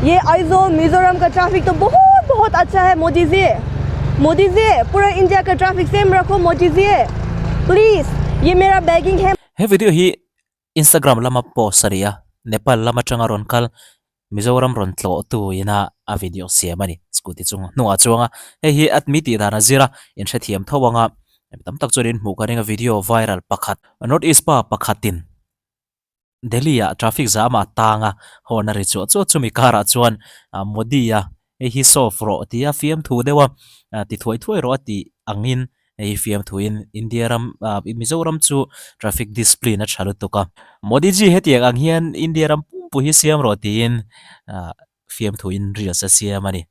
ये आइजोल मिजोरम का ट्रैफिक तो बहुत बहुत अच्छा है मोदी जी। मोदी जी, पूरा इंडिया का ट्रैफिक सेम रखो मोदी जी, प्लीज। ये मेरा बेगिंग है। He video hi Instagram lama post a ni a, Nepal lam atanga rawn kal Mizoram rawn tlawh tu ina a video siam a ni. Scooty chung hnungah chuang a, hei hi a mi tih dan a zir a, inhrethiam tho anga mi tam tak chuan in hmuh ka ring a video viral pakhat North East pa pakhatin Delhi ah traffic jam ah tang a, horn a ri chuah chuah chumi karah chuan Modi a hei hi solve rawh tia fiamthu deuh a ti thuai thuai rawh a tih angin hei hi fiamthuin India ram Mizoram chu traffic discipline a tha lutuk a. Modi ji hetiang ang hian India ram pumpui hi siam rawh tiin fiamthuin reels a siam a ni.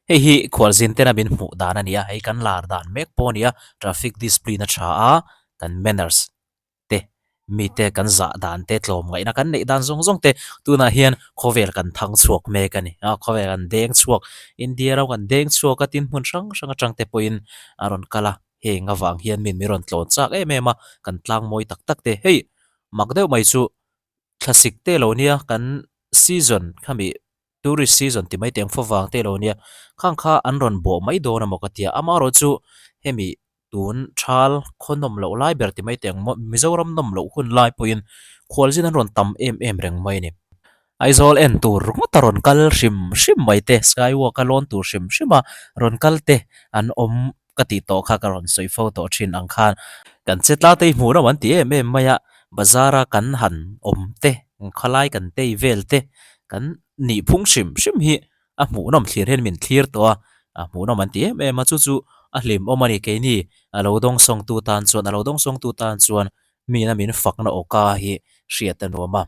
Hei hi khualzin tena min hmuh dan a ni a, hei kan lar dan mek pawh a ni a, traffic discipline a tha a, kan manners te, mite kan zah dan te, tlawmngaihna kan neih dan zawng zawng te tunah hian khawvel kan thang chhuak mek a ni. A khawvel kan deng chhuak, India ram kan deng chhuak a tin hmun hrang hrang atang te pawhin a rawn kal a, heng avang hian min min rawn tlawn chak em em a, kan tlang mawi tak tak te. Hei mak deuh mai chu thlasik te lo nia kan season khami tourist season ti mai teng fo vang te lo nia khang kha an rawn bawh mai dawn amaw ka tia amaherawh chu hemi tun thal khaw nawm loh lai ber ti mai teng Mizoram nawm loh hun lai pawhin khualzin an rawn tam em em reng mai a ni. Aizawl en tur ngawt a rawn kal hrim hrim mai te skywalk a lawn tur hrim hrim a rawn kal te an awm ka tih tawh kha ka rawn sawi fo tawh thin ang khan kan che tla te hi hmuh reuh an ti em em mai a bazar a kan han awm te khawlai kan tei vel te kan nih phung hrim hrim hi a hmuhnawm thlir hian min thlir tawh a a hmuhnawm an ti em em a chu chu a hlimawm a ni keini a lo dawngsawng tu tan chuan a lo dawngsawng tu tan chuan mina min fakna awka hi hriat a nuam a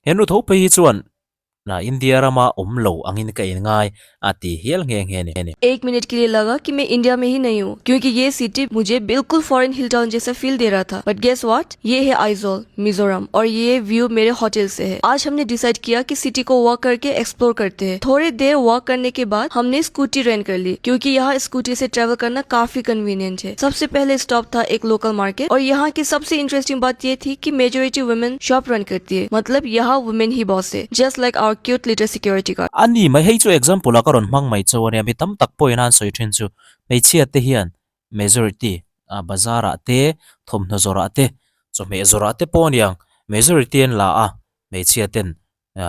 he nu tho phei hi chuan Na India rama awm lo angin ka inngai a ti hial nghe nghe a ni. एक minute के लिए लगा कि मैं India में ही नहीं हूँ क्योंकि ये सिटी मुझे बिल्कुल foreign hill town जैसा फील दे रहा था। But guess what, ये है आइजोल मिजोरम और ये व्यू मेरे होटल से है। आज हमने डिसाइड किया कि सिटी को वॉक करके एक्सप्लोर करते हैं। थोड़ी देर वॉक करने के बाद हमने स्कूटी रेंट कर ली क्योंकि यहाँ स्कूटी से ट्रेवल करना काफी कन्वीनियंट है। सबसे पहले स्टॉप था एक लोकल मार्केट और यहाँ की सबसे इंटरेस्टिंग बात ये थी कि majority women shop run करती है, मतलब यहाँ वुमेन ही बॉस है, just like our cute little security guard. A ni mai hei chu example a ka rawn hmang mai chauh a nia, mi tam tak pawhin a an sawi thin chu hmeichhia te hian majority a bazar ah te thawmhnaw zawrh ah te chawhmeh zawrh ah te pawh a niang majority an la a hmeichhia ten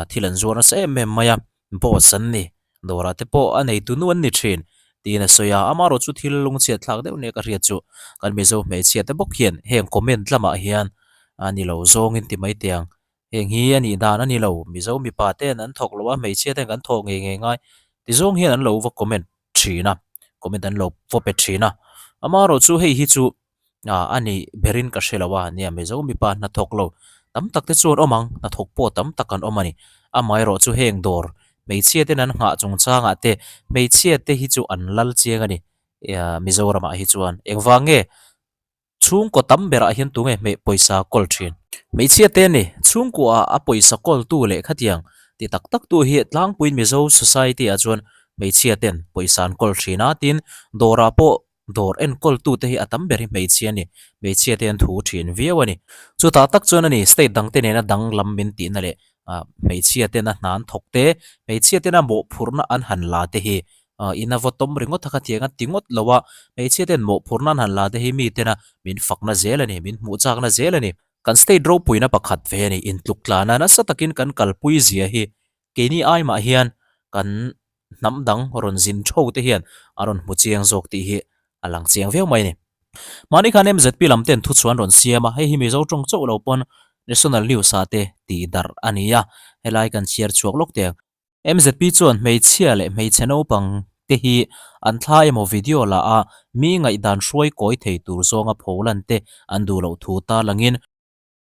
thil an zuar nasa em em mai a, boss an ni, dawrah te pawh a neitu nu an ni thin tiin a sawi a, amaherawh chu thil lungchhiat thlak deuh nia ka hriat chu kan Mizo hmeichhia te bawk hian heng comment lamah hian a ni lo zawngin ti mai teh ang, heng hi a nih dan a ni lo, Mizo mipa ten an thawk lo a hmeichhia ten kan thawk ngei ngei ngai ti zawng hian an lo va comment thin a, comment an lo va pe thin a, amaherawh chu hei hi chu Ah a nih berin ka hre lo a, nia Mizo mipa hnathawk lo tam tak te chuan awm ang, hnathawk pawh tam tak an awm a ni. Amaherawh chu heng dawr hmeichhia ten an nghah chungchangah te hmeichhia te hi chu an lal chiang a ni Mizoramah hi chuan. Engvang nge chhungkaw tam berah hian tunge hmeh pawisa kawl thin? Hmeichhia te ni, chhungkuaah a pawisa kawltu leh khatiang ti tak tak tu hi tlangpuiin Mizo society ah chuan hmeichhia ten pawisa an kawl thin a, tin dawrah pawh Dawr enkawltute hi a tam ber hi hmeichhia a ni. Hmeichhia te an thu thin viau a ni. Chutah tak chuan a ni, state dangte nena danglam min tihna leh hmeichhia tena hna an thawk te, hmeichhia tena mawhphurhna an han la te hi ina vaw tawm ringawt a khatiang a ti ngawt lo a, hmeichhia ten mawhphurhna an han la te hi mi tena min fakna zel a ni, min hmuh chakna zel a ni. Kan state ropuina pakhat ve a ni, intluk tlana nasa takin kan kalpui zia hi keini ai mah hian kan hnam dang rawn zin tho te hian a rawn hmu chiang zawk tih hi a lang chiang viau mai a ni. Mahni khan MZP lam ten thuchhuan rawn siam a, hei hi Mizo tawng chauh lo pawn National News ah te tih darh a ni a, helai kan chhiar chhuak lawk teh ang. MZP chuan hmeichhia leh hmeichhe naupang te hi an thla emaw video la a mi ngaihdan hruai kawi thei tur zawnga pholan te an duh loh thu tarlangin,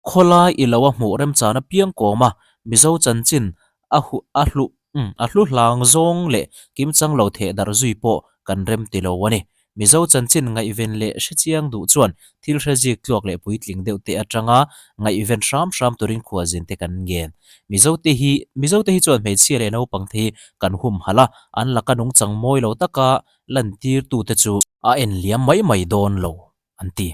Khawlai i lo a hmuh remchan apiang kawm a, Mizo chanchin a hu a hlu a hlu hlang zawng leh kimchang lo theh darh zui pawh kan rem ti lo a ni. Mizo chanchin ngaihven leh hrechiang duh chuan thil hre zik tluak leh puitling deuh te atanga ngaihven hram hram turin khualzin te kan ngen. Mizo te hi Mizo te hi chuan hmeichhia leh naupang te hi kan humhalh a, an laka nungchang mawi lo taka lantir tute chu a en liam mai mai dawn lo an ti.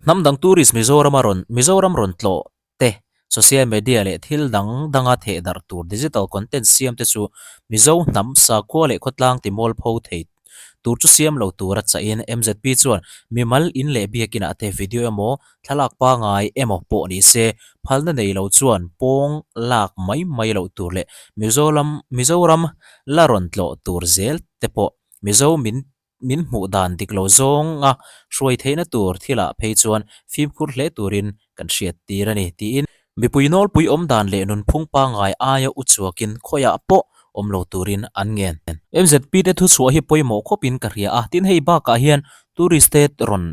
Hnam dang tourist Mizoram a rawn Mizoram rawn tlawh te Social media leh thil dang danga theh darh tur digital content siam te chu Mizo hnam sakhua leh khawtlang ti mualpho thei tur chu siam lo tura chahin MZP chuan mimal in leh biakinah te video emaw thlalak pangai emaw pawh ni se phalna nei lo chuan pawng lak mai mai loh tur leh Mizoram Mizoram la rawn tlawh tur zel te pawh Mizo min min hmuh dan dik lo zawnga hruai theihna tur thilah phei chuan fimkhur hle turin kan hriat tir a ni tiin mipui nawlpui awm dan leh nunphung pangngai aia u chuakin khawiah pawh awm lo turin an ngen. MZP te thuchhuah hi pawimawh khawpin ka hria a, tin hei bakah hian tourist te rawn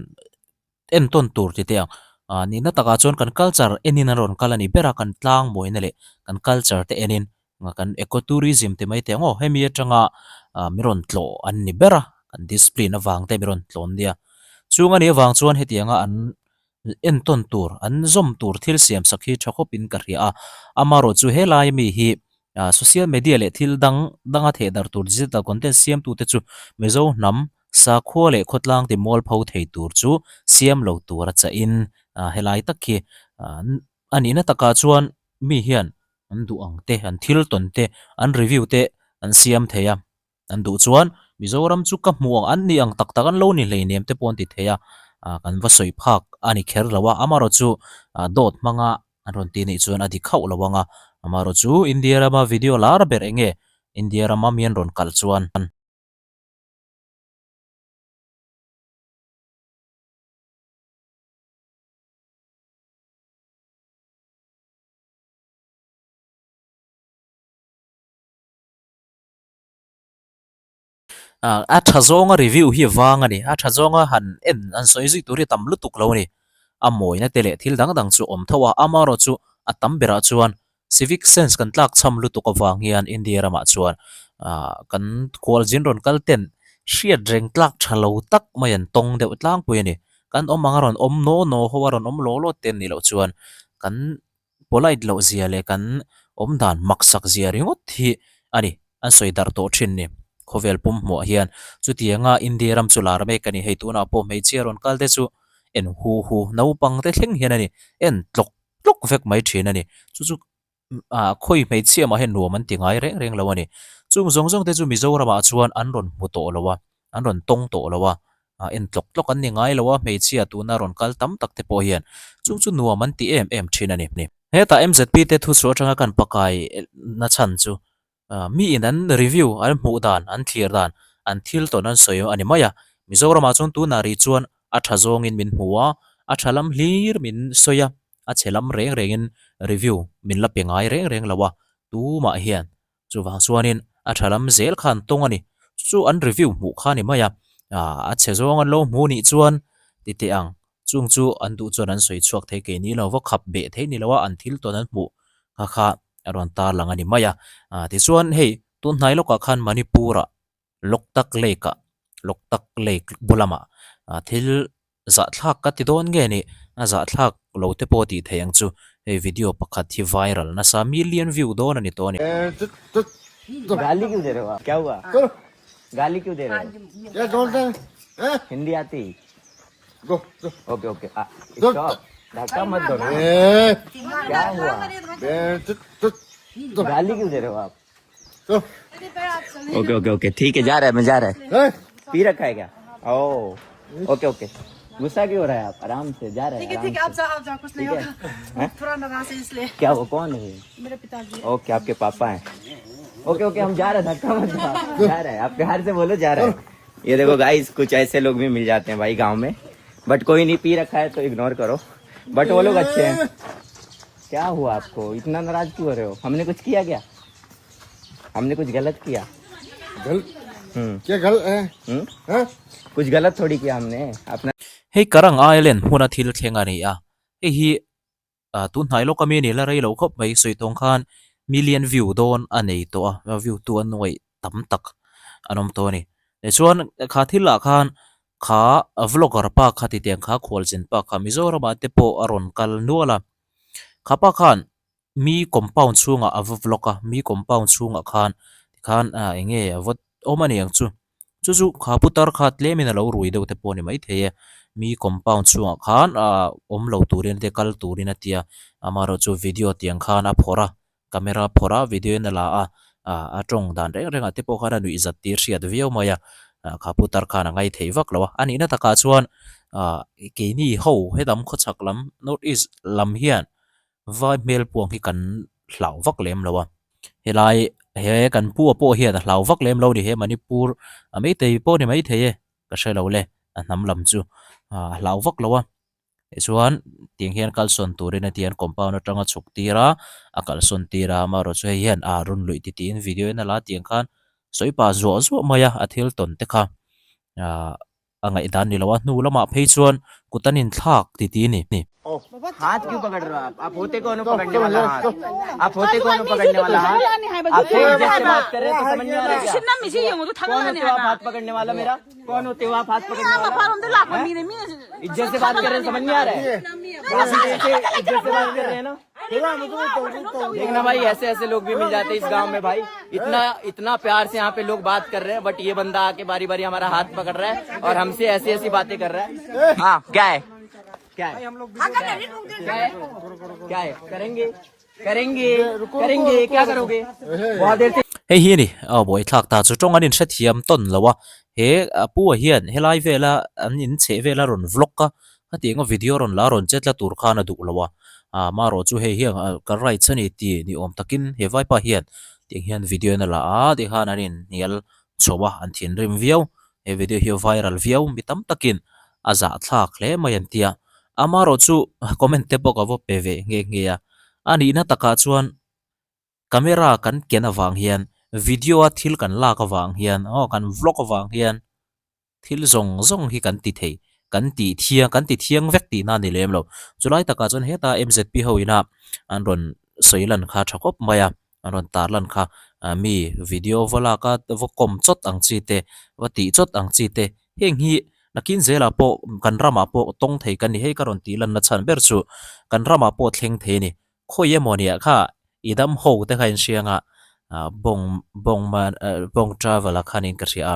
entawn tur ti teh ang. Ah nihna takah chuan kan culture enin an rawn kal a ni ber a, kan tlang mawina leh kan culture te enin kan eco tourism ti mai teh ang aw, hemi atanga ah mi rawn tlawh an ni ber a, kan discipline avang te mi rawn tlawh an nia. Chung a nih avang chuan hetianga an entawn tur, an zawm tur thil siam sak hi tha khawpin ka hria a, amaherawhchu chu helai mi hi ah social media leh thil dang danga thehdarh tur digital content siamtute chu Mizo hnam Sakhua leh khawtlang ti mualpho thei tur chu siam lo tur a chahin helai tak hi a nihna takah chuan mi hian an duh ang te, an thil tawn te, an review te an siam thei a. An duh chuan Mizoram chu ka hmuh ang an ni ang tak tak an lo ni hleinem te pawh an ti thei a, kan va sawi phak a ni kher lo a, amaherawh chu dawt hmanga an rawn ti nih chuan a dik hauh lo ang a, amaherawh chu India rama video lar ber eng nge India rama mi an rawn kalh chuan. A tha zawnga review hi vang a ni a tha zawnga han en han sawi zui tur hi tam lutuk lo a ni a mawina te leh thil dang dang chu awm tho a amaherawh chu a tam berah chuan Civic sense kan tlak chham lutuk avang hian India ramah chuan ah kan khualzin rawn kal ten hriat reng tlak tha lo tak mai an tawng deuh tlangpui a ni. Kan awm ang a rawn awm naw naw ho a rawn awm law law te an nih loh chuan kan polite loh zia leh kan awm dan maksak zia ringawt hi a ni an sawi darh tawh thin ni. Khawvel pum hmuah hian chutianga India ram chu lar mek a ni. Hei tunah pawh hmeichhia rawn kal te chu en hu hu naupang te thleng hian a ni en tlawk tlawk vek mai thin a ni. Chu chu ah khawi hmeichhia mah hian nuam an ti ngai reng reng lo a ni. Chung zawng zawng te chu Mizoramah chuan an rawn hmu tawh lo a, an rawn tawng tawh lo a, ah en tlawk tlawk an ni ngai lo a, hmeichhia tuna rawn kal tam tak te pawh hian chung chu nuam an ti em em thin a ni. Hetah MZP te thuchhuah atanga kan pakai na chhan chu Mi in an review, an hmuh dan, an thlir dan, an thil tawn an sawi a ni mai a. Mizoramah chuan tunah rih chuan a tha zawngin min hmu a, a tha lam hlir min sawi a, a chhe lam reng rengin review min la pe ngai reng reng lo a, tumah hian. Chuvang chuanin a tha lam zel kha an tawng a ni. Chu chu an review hmuh kha a ni mai a, a chhe zawng an lo hmu nih chuan ti teh ang. Chung chu an duh chuan an sawi chhuak thei kei ni lo va khap beh thei ni lo a, an thil tawn an hmuh kha kha a rawn tar lang a ni mai a. Ah tichuan hei tun hnai lawkah khan Manipur-ah Loktak Lake-ah Loktak Lake bulamah ah thil zahthlak ka ti dawn nge ni a zahthlak lo te pawh tih theih ang chu hei video pakhat hi viral nasa million view dawn a ni tawh a ni. गाली क्यों दे रहे हो आप क्या हुआ गाली क्यों दे रहे हो क्या बोलते हैं हैं? हिंदी आती गो गो okay okay stop धक्का मत दो ना ए क्या हुआ बे तु तु गाली क्यों दे रहे हो आप तु okay okay okay ठीक है जा रहा है मैं जा रहा है ए पी रखा है क्या ओ ओके ओके गुस्सा क्यों हो रहा है आप आराम से जा रहे हैं ठीक है ठीक है आराम आप जाओ आप जाओ कुछ नहीं ठीक है होगा हैं? थोड़ा नाराज है इसलिए से। क्या वो कौन है ये? मेरे पिताजी ओके आपके पापा हैं ओके ओके हम जा रहे हैं धक्का मत दो आप। जा रहे हैं आप प्यार से बोलो जा रहे हैं ये देखो गाइस कुछ ऐसे लोग भी मिल जाते हैं भाई गांव में बट कोई नहीं पी रखा है तो इग्नोर करो बट वो लोग अच्छे हैं क्या हुआ आपको इतना नाराज क्यों हो रहे हो हमने कुछ किया क्या हमने कुछ गलत किया गल हम्म क्या गल है हम्म हैं कुछ गलत थोड़ी किया हमने अपना Hei Karang Island hmuna thil thleng a ni a, hei hi ah tun hnai lawk ami a ni la rei lo khawp mai sawi tawng khan million view dawn a nei tawh a view tu an nuaih tam tak an awm tawh a ni tichuan kha thil ah khan kha vlogger pa kha titiang kha khualzin pa kha Mizoram ah te pawh a rawn kal nual a kha pa khan mi compound chhungah a va vlog a mi compound chhungah khan tikhan ah eng nge a va awm a ni ang chu. Chu chu kha putar kha tlemin a lo rui deuh te pawh a ni maithei e. Mi compound chhungah khan ah awm lo turin te kal turin a ti a amaherawh chu video tiang khan a phawrh a camera phawrh a video in a la a ah a tawng dan reng reng ah te pawh khan a nuih zat tir hriat viau mai a ah kha putar khan a ngai thei vak lo a a nihna takah chuan ah keini ho helam khawchhak lam north east lam hian vai hmel puang hi kan hlau vak lem lo a helai he kan pu a pawh hian a hlau vak lem lo a ni he manipur a maitei pawh a ni maithei e. ka hre lo le a hnam lam chu ah a hlau vak lo a tichuan tiang hian kalsawn turin a ti a an compound atanga chhuk tir a a kalsawn tir a amaherawhchu chu hei hian ah rawn luih ti tiin video in a la tiang khan sawi pah zuah zuah mai a a thil tawn te kha ah a ngaihdan ni lo a hnu lamah phei chuan kut an inthlak ti ti a ni. हाथ क्यों पकड़ रहे हो आप आप होते कौन हो पकड़ने वाला हाथ आप होते कौन हो पकड़ने वाला हाथ आप इज्जत से बात कर रहे हो तो समझ नहीं आ रहा क्या कौन होते हो आप हाथ पकड़ने वाला मेरा कौन होते हो आप हाथ पकड़ने वाला इज्जत से बात कर रहे हो समझ नहीं आ रहा है आप इज्जत से बात कर रहे हैं ना देखना भाई ऐसे ऐसे लोग भी मिल जाते हैं इस गांव में भाई इतना इतना प्यार से यहाँ पे लोग बात कर रहे हैं बट ये बंदा आके बारी बारी हमारा हाथ पकड़ रहा है और हमसे ऐसी ऐसी बातें कर रहा है हाँ क्या है क्या है क्या है क्या है करेंगे करेंगे करेंगे क्या करोगे बहुत देर से Hei hi a ni, a buaithlak ta chu tawng an inhrethiam tawn lo a, he a pu ah hian helai vela an inchheh vela rawn vlog a, hetiang a video rawn la rawn chet la tur khan a duh lo a, ah marawh chu hei hian ka rights a ni tih ni awm takin he vaipa hian tiang hian video in a la a tikhan an inhnial chho a, an thinrim viau, he video hi a viral viau mi tam takin a zahthlak hle mai an ti a, amaherawh chu comment te pawh ka va pe ve nghe nghe a, a nihna takah chuan camera kan ken avang hian video a thil kan lak avang hian aw kan vlog avang hian thil zawng zawng hi kan ti thei kan tih thiang kan ti thiang vek tihna a ni lem lo chulai takah chuan heta M_Z_P ho ina an rawn sawi lan kha tha khawp mai a an rawn tar lan kha ah mi video va lak a va kawm chawt ang chi te va tih chawt ang chi te heng hi nakin zelah pawh kan ramah pawh tawng thei kan ni hei ka rawn tih lan na chhan ber chu kan ramah pawh thleng thei a ni khawi emaw nia kha i dam ho te kha inhriang a ah bawng bawng bawng travel ah khanin ka hria a.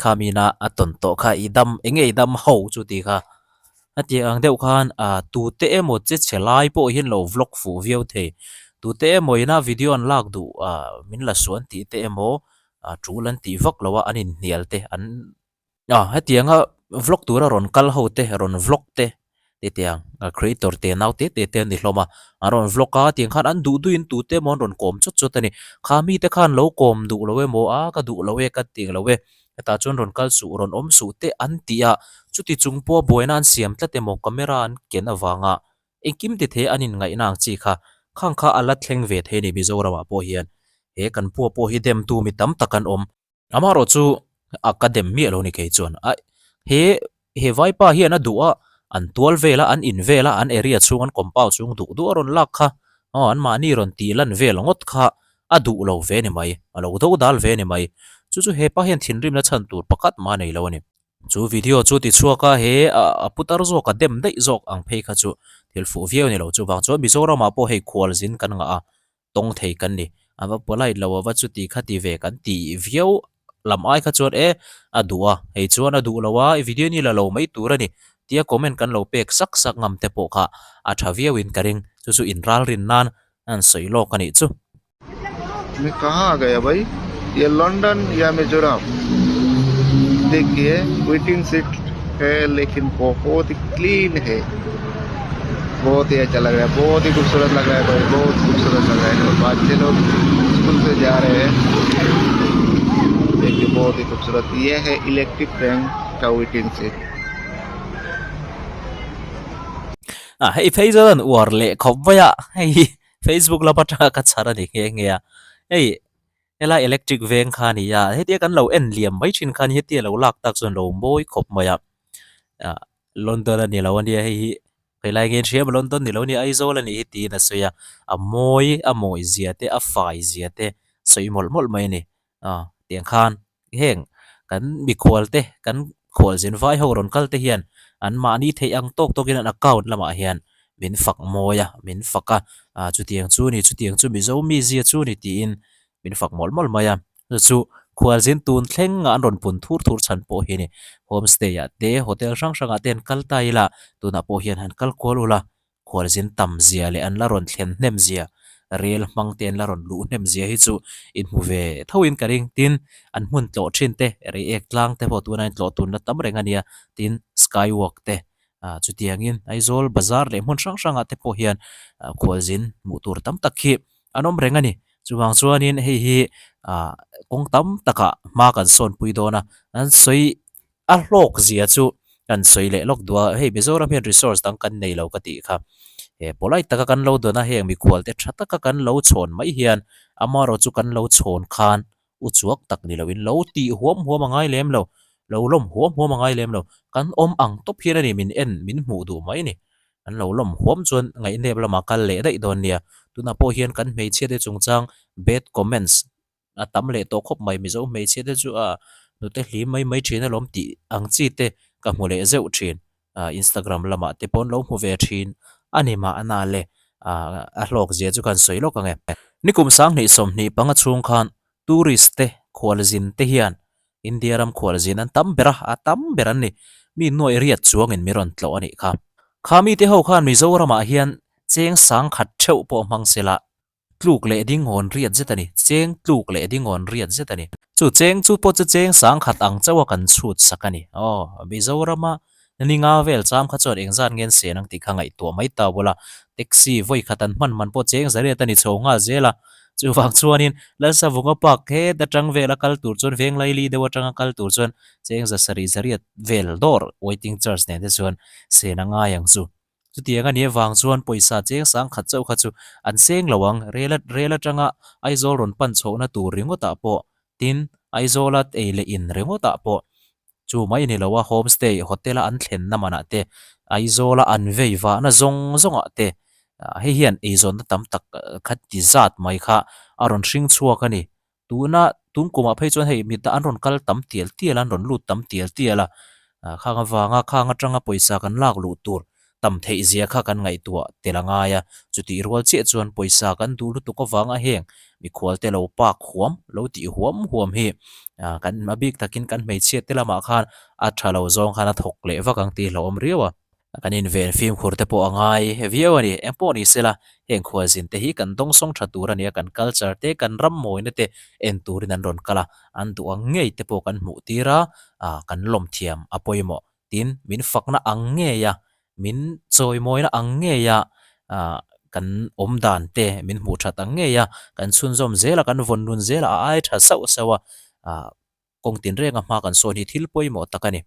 Khamina a tawn tawh kha i dam eng nge i dam ho chu tih kha a tih ang deuh khan ah tute emaw che chhe lai pawh hian lo vlog fuh viau thei tute emaw ina video an lak duh ah min la suan tih te emaw ah tul an tih vak lo a an inhnial te an ah hetianga vlog tura rawn kal ho te rawn vlog te. Hetiang creator te nau te te te an ni hlawm a, an rawn vlog a tiang khan an duh duhin tute emaw an rawn kawm chawt chawt a ni. Kha mite khan lo kawm duh lo emaw a ka duh lo e ka ti lo e, hetah chuan rawn kal suh rawn awm suh te an ti a, chuti chung pawha buaina an siam tlat emaw camera an ken avanga engkim ti thei an inngaihna ang chi kha khang kha a la thleng ve thei a ni Mizoramah pawh hian he kan pua pawh hi demtu mi tam tak an awm. Amaherawh chu a ka dem miah lo ni kei chuan a he he vaipa hian a duh a an tual vel a an in vel a an area chhung an compound chhung duh duh a rawn lak kha aw an mahni rawn tih lan vel ngawt kha a duh lo ve ni mai a lo do dal ve ni mai chu chu hepa hian thinrimna chhan tur pakhat mah a nei lo a ni. Chu video chu ti chhuak a he a putar zawk a dem daih zawk ang phei kha chu thil fuh viau a ni lo chuvang chuan Mizoramah pawh hei khualzin kan ngah a tawng thei kan ni. A va polite lo a va chuti kha ti ve kan ti viau lam ai kha chuan e a duh a, hei chuan a duh lo a, i video ni la lo mai tur a ni tia comment kan lo pek sak sak ngam te pawh kha a tha viau in ka ring, chu chu in ralrin nan an sawi lawk a nih chu. Main kahan aa gaya bhai ye London ya Mizoram dekhiye waiting seat hai lekin bahut hi clean hai बहुत ही अच्छा लग रहा है बहुत ही खूबसूरत लग रहा है भाई बहुत खूबसूरत लग रहा है और बच्चे लोग स्कूल से जा रहे हैं देखिए बहुत ही खूबसूरत ये है इलेक्ट्रिक बैंक का waiting seat Ah, hei phei chuan an uar leh khawp mai a, hei Facebook lam atanga ka chhar a ni nghe nghe a, hei helai electric veng kha a ni a, hetia kan lo en liam mai thin khan hetia lo lak tak chuan lo mawi khawp mai a, ah London a ni lo a nia hei hi helai nge hriam London ni lo a nia Aizawl a nih hi tiin a sawi a, a mawi a mawi zia te a fai zia te sawi mawlh mawlh mai a ni ah tiang khan heng kan mikhual te kan khualzin vai ho rawn kal te hian an mahni theih ang tawk tawk in an account lamah hian min fak mawi a min fak a ah chutiang chu ni chutiang chu Mizo mizia chu ni tiin min fak mawlh mawlh mai a chu chu. Khualzin tun thleng ah an rawn pun thur thur chhan pawh hi a ni. Homestay ah te hotel hrang hrang ah te an kal ta ila tunah pawh hian han kal kual ula khualzin tam zia leh an la rawn thlen hnem zia, rel hmang te an la rawn luh hnem zia hi chu inhmu ve tho in ka ring. Tin, an hmun tlawh thin te, reiek tlang te pawh tuna intlawh tunna tam reng a nia, tin sky walk te ah chutiangin Aizawl bazar leh hmun hrang hrangah te pawh hian khualzin hmuh tur tam tak hi an awm reng a ni. Chuvang chuanin hei hi ah kawng tam takah hma kan sawnpui dawn a, an sawi A hlawk zia chu kan sawi leh lawk duh a, hei Mizoram hian resource dang kan nei lo ka tih kha. He polite taka kan lo dawn a, heng mikhual te tha taka kan lo chhawn mai hian amaherawh chu kan lo chhawn khan u chuak tak ni loin lo tih huam huam a ngai lem lo, lo lawm huam huam a ngai lem lo. Kan awm ang tawp hian a ni min en min hmuh duh mai ni. An lo lawm huam chuan ngaihnep lamah kal leh daih dawn nia. Tunah pawh hian kan hmeichhia te chungchang bad comments a tam leh tawh khawp mai Mizo hmeichhia te chu a hnute hlim mai mai thin alawm tih ang chi te ka hmu leh zeuh thin ah Instagram lamah te pawh an lo hmu ve thin a ni mahna le ah a hlawk zia chu ka han sawi lawk ang e. Nikum sanghnih sawmhnih panga chhung khan tourist te khualzin te hian India ram khualzin an tam ber a a tam ber an ni mi nuaih riat chuangin mi rawn tlawh a nih kha. Kha mite ho khan Mizoramah hian cheng sangkhat theuh pawh hmang sela Tluk leh ding hawn riat zet a ni. Cheng tluk leh ding hawn riat zet a ni. Chu cheng chu pawh chu cheng sangkhat ang chauh a kan chhut sak a ni. Aw, Mizorama ninga vel cham kha chuan engzat nge an sen ang tih kha ngaihtuah mai ta bawlh a. Taxi vawi khat an hman man pawh cheng zariat a ni chho nghal zel a. Chuvang chuanin Lalsavunga Park het atang vel a kal tur chuan Venglaili deuh atanga kal tur chuan cheng za sarih zariat vel dawr waiting charge nen te chuan sen a ngai ang chu. Chutiang a nih avang chuan pawisa cheng sang khat chauh kha chu an seng lo ang. Rel rel atanga Aizawl rawn pan chhohna tur ringawtah pawh, tin, Aizawla ei leh in ringawtah pawh chu mai ni lo a, homestay, hotel-a an thlenna manah te, Aizawla an vei vahna zawng zawngah te, hei hian eizawnna tam tak kha ti zat mai kha a rawn hring chhuak a ni. Tuna tun kumah phei chuan hei mit an rawn kal tam tial tial a, an rawn lut tam tial tial a, khang avanga khang atanga pawisa kan lak luh tur tam theih zia kha kan ngaihtuah tel a ngai a, chutih rual chiah chuan pawisa kan duh lutuk avanga heng mikhual te lo pak huam, lo tih huam huam hi kan a bik takin kan hmeichhia te lamah khan a tha lo zawng khan a thawk leh vak ang tih hlauhawm riau a. Kan inven fimkhur te pawh a ngai viau a ni. Eng pawh ni sela, heng khualzin te hi kan dawngsawng tha tur a ni a, kan culture te, kan ram mawina te en turin an rawn kal a, an duh ang ngei te pawh kan hmuh tir a, kan lawm thiam a pawimawh. Tin, min fakna ang ngei a, min chawimawina ang ngei a, kan awm dan te min hmuh that ang ngei a, kan chhunzawm zel a, kan vawn nun zel a, a ai tha sauh sauh a, kawng tinreng a hma kan sawn hi thil pawimawh tak a ni.